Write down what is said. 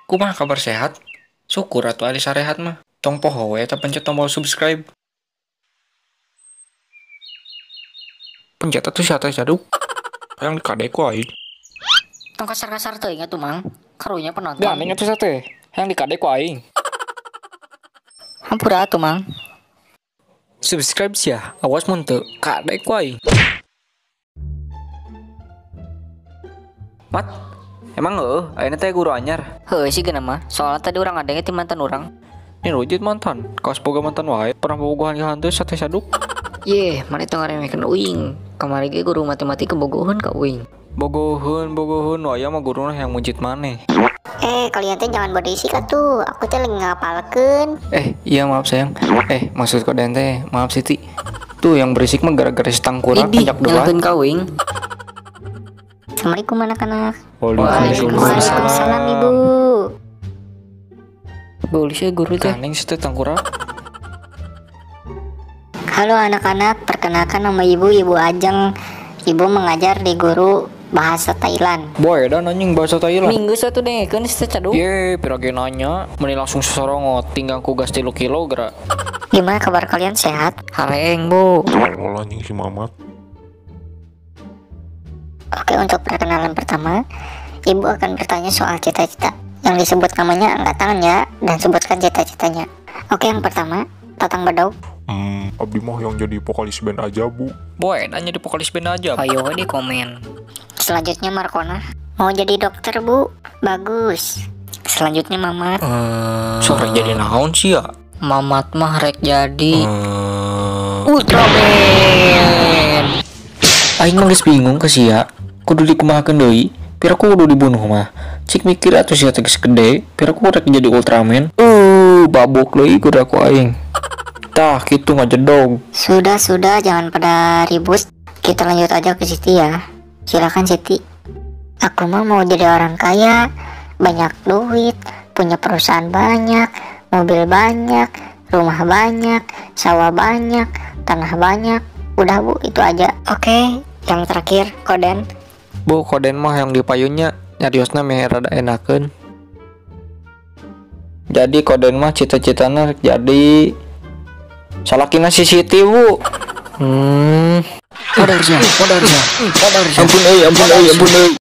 Kumaha kabar sehat? Syukur atuh ari sarehat mah. Tong poho we eta pencet tombol subscribe. Pencet atuh sia teh caduk. Hayang dikadek ku aing. Tong kasar-kasar teuing atuh Mang. Karunya penonton. Gandeng atuh sia teh. Hayang dikadek ku aing. Hampura atuh Mang. Subscribe sia, awas mun teu kadek ku aing. Mat, emang heueuh ayeuna teh guru anyar. Heueuh sih geuna mah, soalna tadi urang ngadenge ti mantan urang. Ini rujit mantan, kaos boga mantan wae, pernah bobogohan ka hantu sate saduk. Yeh, mana itu ngaremehkeun uing. Kamari ge guru matematika bogoheun ka uing. Bogoheun, bogoheun, waya mah guruna yang mujid maneh. Kalian teh jangan berisik atuh, aku teh lagi ngapalkeun. Iya maaf sayang. Maksud koden teh, maaf Siti. Tuh yang berisik mah gara-gara si tangkurak Idih, ajak debat. Nyalahkeun ka uing. Assalamualaikum anak-anak. Waalaikumsalam. Waalaikumsalam ibu. Boleh sih guru teh. Kaning situ tangkurak. Halo anak-anak, perkenalkan nama ibu, Ibu Ajeng. Ibu mengajar di guru bahasa Thailand. Boy, dan anjing bahasa Thailand. Minggu satu dengekeun si caduk. Ye, pirage nanya, meni langsung sosorongot, tinggal ku gas 3 kilo gerak. Gimana kabar kalian, sehat? Hareeng, Bu. Tolol anjing si Mamat. Oke, untuk perkenalan pertama, ibu akan bertanya soal cita-cita. Yang disebut namanya angkat tangan ya, dan sebutkan cita-citanya. Oke, yang pertama, Tatang Bedog. Abdi mah yang jadi vokalis band aja, Bu. Boy, nanya di vokalis band aja. Ayo di komen. Selanjutnya Markona. Mau jadi dokter, Bu. Bagus. Selanjutnya Mamat. Sore jadi naon sih ya? Mamat mah rek jadi Ultraman. Aing mah geus bingung ke sia. Kudu dikumahakeun deui, pira ku kudu dibunuh mah. Cik mikir atuh sia teh geus gede, pira ku rek jadi Ultraman. Babok deui kudu aku aing. Tah kitu ngajedog. Sudah, jangan pada ribut. Kita lanjut aja ke Siti ya. Silakan Siti. Aku mah mau jadi orang kaya, banyak duit, punya perusahaan banyak, mobil banyak, rumah banyak, sawah banyak, tanah banyak. Udah Bu, itu aja. Oke, yang terakhir Koden. Bu, Koden mah yang di payunnya nyariosna meh rada enakeun. Jadi Koden mah cita-citana jadi salakina si Siti, Bu. Ampun euy, ampun euy, ampun euy.